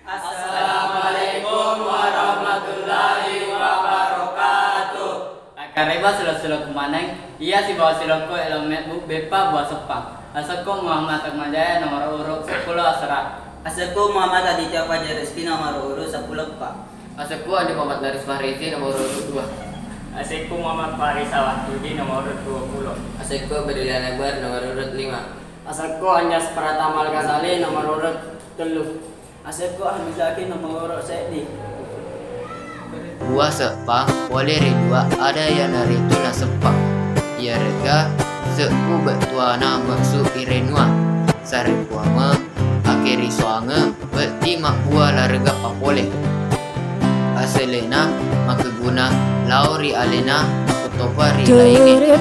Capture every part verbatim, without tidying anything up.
Assalamualaikum warahmatullahi wabarakatuh. Akkareba silo-silo kumaneng, iya sibawa silokko elo mebbu beppa buah seppang. Asekku Muhammad Atmajaya, nomor urut seppulo asera. Asekku Muhammad Aditya Fajar Rizky, nomor urut seppulo eppa. Asekku Andi Muhammad Daris Fahrizi, nomor urut dua. Asekku Muhammad Faris Awahtudi, nomor urut dua puluh. Asekku Brilian Akbar, nomor urut lima. Asekku Anjas Pratama Al Ghazali, nomor urut tellu. Asekku Ahmad Zaki, nomor urut seddi. Buah seppang pole ri dua ada iyanaritu naseppang. Iyarega sekku bettuana meksu irenua. Sare puame akeri suange betti mabbua larega papole. Aselena makeguna lao ri alena makkutoppa ri laingnge.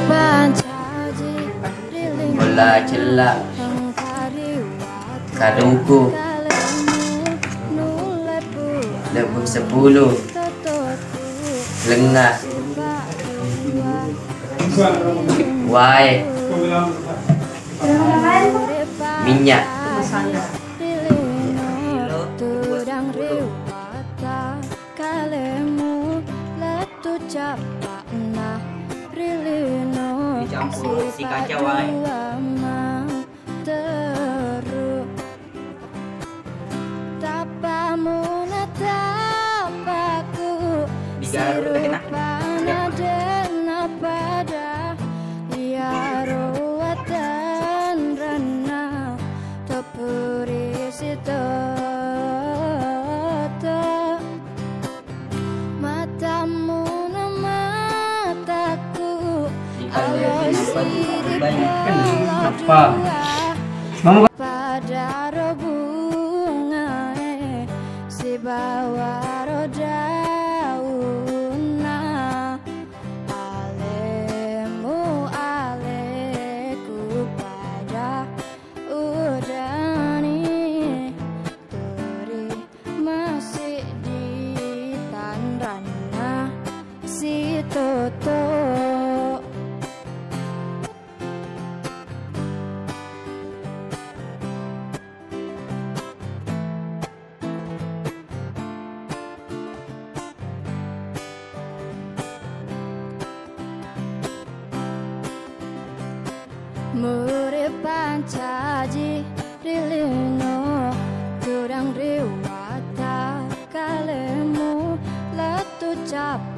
Bola cella, kaduku, lebbu seppulo, lenga, wae, minyak. Kalemu lettu cappa'na ri lino. Dicampur si kaca wae. Sipa'dua materu. Tappamu na tappaku. Digaruk lagi, nah. Sirupana de' napada. Iyaro watanranna teppu ri sitoto. Matammu na mataku, aloi sirippa dua. Padaro bungae sibawaro daunna. Alemu aleku pada udani, turi massiddi tanranna sitoto. Muri pancaji ri lino, tudang ri watakkalemu, lettu cap-